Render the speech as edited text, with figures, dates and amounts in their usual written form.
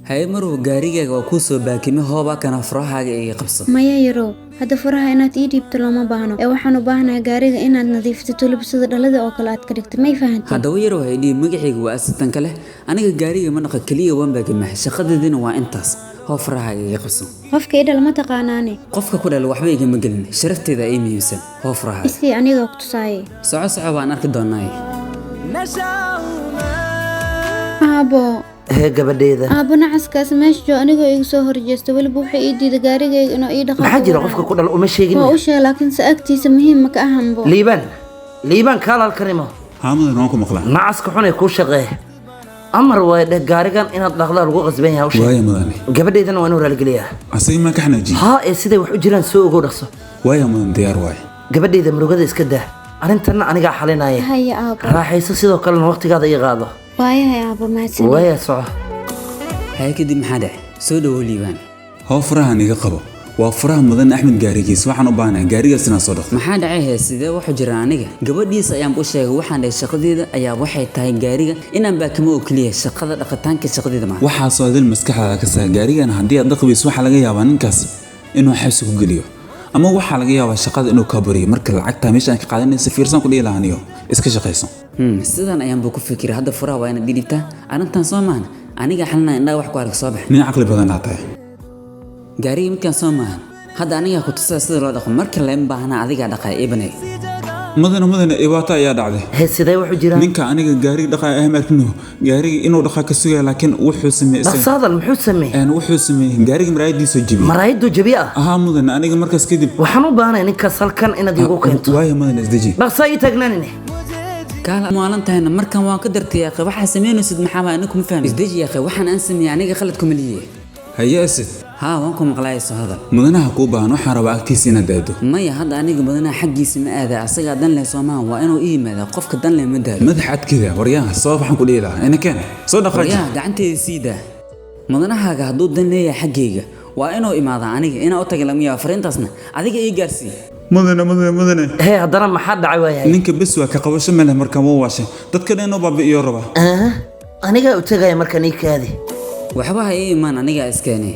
Haye Marwo, gaarigaaga waa kuu soo baakimay. Hooba kana, furahaaga iga qabso. Maya yarow, hadda furaha inaad ii dhiibto looma baahno, ee waxaan u baahanahay gaariga inaad nadiifiso, weliba sida dhalada oo kale aad ka dhigto. May fahantay? Haddaba yarow, haydhiib, magacayga waa Asitan kale. Aniga gaariga ma dhaqa, keliya waan baakimaa, shaqadeedina waa intaas. Hoo, furahaaga iga qabso. Qofka i dhal ma taqaanaane? Qofka ku dhal waxba igama gelin, sharafteeda ay muhiimsan. Hoo furahaaga. Isii, anigoo ku tusaaye. Soco soco, waan arki doonaaye. Aabo. Hee gabadheeda. Aabo, nacaskaas meesha joo anigoo iga soo horjeesta, weliba wuxuu ii diiday gaarigayga inuu ii dhaqo. Maxaa jira? Qofka ku dhal uma sheegin? Waa u sheeg, laakiinse agtiisa muhiim ma ka ahanbo. Liibaan, Liibaan, kaal halkanimo. Haa mudan, waan ku maqlaa. Nacaska xun ee kuu shaqeeya amar waay dheh, gaarigan inaad dhaqdaa lagu qasban yahay, hawsha. Waaya mudane. Gabadheydana waa inuu raaligeliyaa. Asaga maa ka xanaajiyey? Haa, ee siday wax u jiraan soo ogow, dhaqso. Waaya mudan, diyaar waay. Gabadheyda, murugada iska daa, arrintanna anigaa xalinaya. Haya aabo. Raaxayso, sidoo kalena waqtigaada ii qaado. Waayahay aabo, mahadsanid. Waaya, soco. Haye, kadib maxaa dhacay? Soo dhawow Liibaan. Hoo, furahan iga qabo, waa furaha mudan Axmed gaarigiis. Waxaan u baahanahay gaarigaas inaad soo dhaqdo. Maxaa dhacay? Hee, sidee waxu jira? Aniga gabadhiisa ayaan u sheegay, waxaan dhahay shaqadeeda ayaa waxay tahay gaariga inaan baakimo oo keliya, shaqada dhaqitaanka shaqadeeda maaha. Waxaasoo adil maskaxdaada ka saar. Gaarigan haddii aad dhaqbayso, waxaa laga yaabaa ninkaas inuu xabsi ku geliyo, ama waxaa laga yaabaa shaqada inuu kaa buriyo. Marka lacagta meesha aan ka qaadanaysa fiirsan ku dhihi lahaniyo, iska shaqayso. Sidan ayaanba ku fikiray. Hadda furaha waa inaad dhidhibtaa. Arrintan soo maahan, aniga xalinaa, indhaha wax ku arag, soo bax. Nin caqli badan aa tahay. Gaariga midkaan soo maahan, hadda anigaa ku tusaa sida loo dhaqo. Marka lama baahna, adigaa dhaqaya ibanay. Mudane, mudane, dhibaato ayaa dhacday. Hee, sidee wax u jiraan? Ninka aniga gaariga dhaqaya ah markino gaariga inuu dhaqaa ka sugaya, laakiin wuxuu sameeyey Dhaqso hadal, muxuu sameeyey? Wuxuu sameeyey gaariga maraayadiisoo jebiyey. Maraayaduu jabi ah? Ahaa mudane, aniga markaas kadib Waxaan u baahanahay ninkaas halkan inaad iigu keento. Waaya mudane, isdeji. Dhaqso, ii taagnaanine. Kaala maalan tahayna, markan waan ka dartay yaaqe. Waxaa samaynaysid maxaa baa? Aniga kuma fahmi. Isdeji yaaqe, waxaan aan sameeyey aniga khalad kuma liye. Haye Asad. Haa, waan ku maqlaaya, soo hadal. Mudanaha kuu baahan, waxaan rabaa agtiisa inaad aado. Maya, hadda aniga mudanaha xaggiisa ma aada. Asagaa dan leh soomaha, waa inuu i yimaada. Qofka dan leh ma daalo. Madax adkida waryaha, sabab waxaan ku dhihi lahaa ina keen, soo dhaqaaji. Waryaha, gacanteeda sii daa. Mudanahaaga hadduu dan leeyahay xaggayga waa inuu imaadaa, aniga inaa u taga lama yaabo. Fariintaasna adiga ii gaarsii. Mudane, mudane, mudane. Hee, haddana maxaa dhacay waayahay? Ninka bes waa ka qabasho male, markaan wuu waashay, dadka dhan inuu baabi'iyo rabaa. Aha, anigaa u tegaya markaan, ii kaadi. Waxba ha ii imaan, anigaa iskeenay.